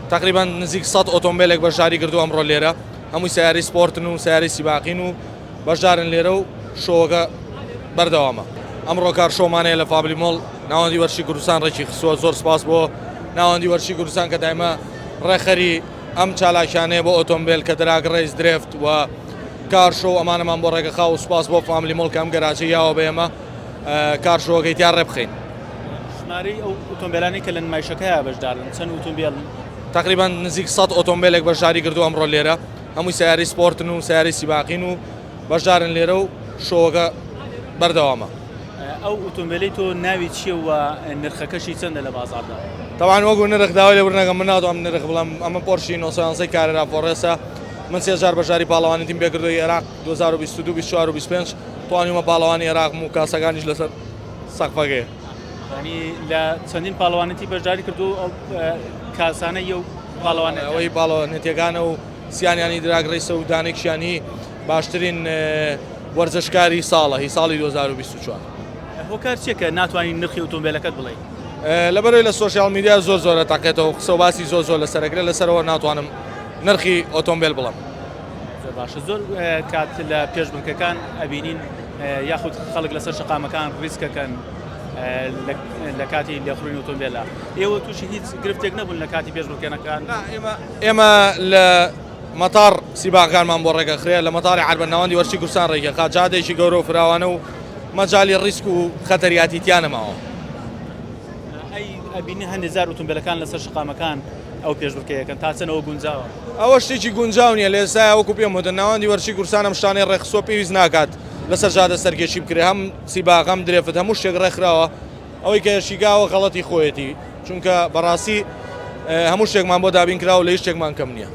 تقریبا نزیک 100 ئۆتۆمبیلێک بەشداری کردو ئەمڕۆ لێرە هەمووی سیاری سپۆرتن و سیاری سیباقین و بەشدارن لێرە و show ەکە بەردەوامە. ئەمڕۆ car show مان هەیە لە فاملی مۆڵ ناوەندی وەرزشی کوردستان ڕێکی خستووە زۆر سپاس بۆ ناوەندی وەرزشی کوردستان کە دایمە ڕێکخەری ئەم چالاکیانەیە بۆ ئۆتۆمبیل کە drag race drift و car show ئەمانەمان بۆ ڕێگەخا و سپاس بۆ فاملی مۆڵ کە ئەم گەراجەی یاوە بە ئێمە car show ەکەی تیا ڕێبخەین. ژمارەی ئەو ئۆتۆمبیلانەی کە لە نمایشەکەیا بەشدارن چەند ئۆتۆمبیلن؟ تقریبا نزیک 100 ئۆتۆمبیلێک بەشداری کردو ئەمڕۆ لێرە هەمووی سیاری سپۆرتن و سیاری سیباقین و بەشدارن لێرە و show ەکە بەردەوامە. ئەو ئۆتۆمبیلەی تۆ ناوی چییە و نرخەکەشی چەندە لە بازاڕدا؟ تەبعەن وەکو نرخ داوای لێبوردن ئەکەم من ناتوانم نرخ بڵێم ئەمە پۆرشی 911 کارێرا 4S ە من سێ جار بەشداری پاڵەوانێتیم پێکردووە عێراق 2022 24 و 25 توانیومە پاڵەوانی عێراقم و کاسەکانیش لەسەر سەقفەکەیە. ینی لە چەندین پاڵەوانێتی بەشداری کردو ئەو کاسانە یە و پاڵەوانە ئەوەی پاڵەوانێتیەکانە و سیانیانی drag race ە و دانێکشیانی باشترین وەرزشکاری ساڵە هی ساڵی 2024. هۆکار چیە کە ناتوانانی نرخی ئۆتۆمبیلەکەت بڵێ؟ لەبەرەوەی لە social media زۆر زۆرە تەقێتەوە قسە و باسی زۆر زۆر لەسەرەکرێت لەسەرەوە ناتوانم نرخی ئۆتۆمبیل بڵێم. زۆر باشە زۆر کات لە پێشبڕکەکان ئەبینین یاخود خەڵک لەسەر شەقامەکان ڕیسکەکەن لە کاتی لێخوڕین ئۆتۆمبیلە ئێوە تووشی هیچ گرفتێک نەبوون لە کاتی پێشبڕکێنەکان؟ ئێمە لە مەتار سیباقەکانمان بۆ ڕێگەخرێ لە مەتاری عەربەت ناوەندی وەرزشی کوردستان ڕێگەخا جادێکی گەورە و فراوانە و مەجالی ڕیسک و خەتەریاتی تیا نەماوە. ئەی ئەبینی هەندێک جار ئۆتۆمبیلەکان لەسەر شەقامەکان ئەو پێشبڕکێیەکەن تا چەند ئەوە گونجاوە؟ ئەوە شتێکی گونجاو نییە لە ئێستایا وەکو پێم وتن ناوەندی وەرزشی کوردستان ئەم شتانەی ڕێکخستووە پێویست ناکات لەسەر جادە سەرکێشی بکرێ هەم سیباق هەم drift هەموو شتێک ڕێکخراوە ئەوەی کە شیکاوە غەڵەتی خۆیەتی چونکە بەڕاستی هەموو شتێکمان بۆ دابین کراوە لە هیچ شتێکمان کەم نییە.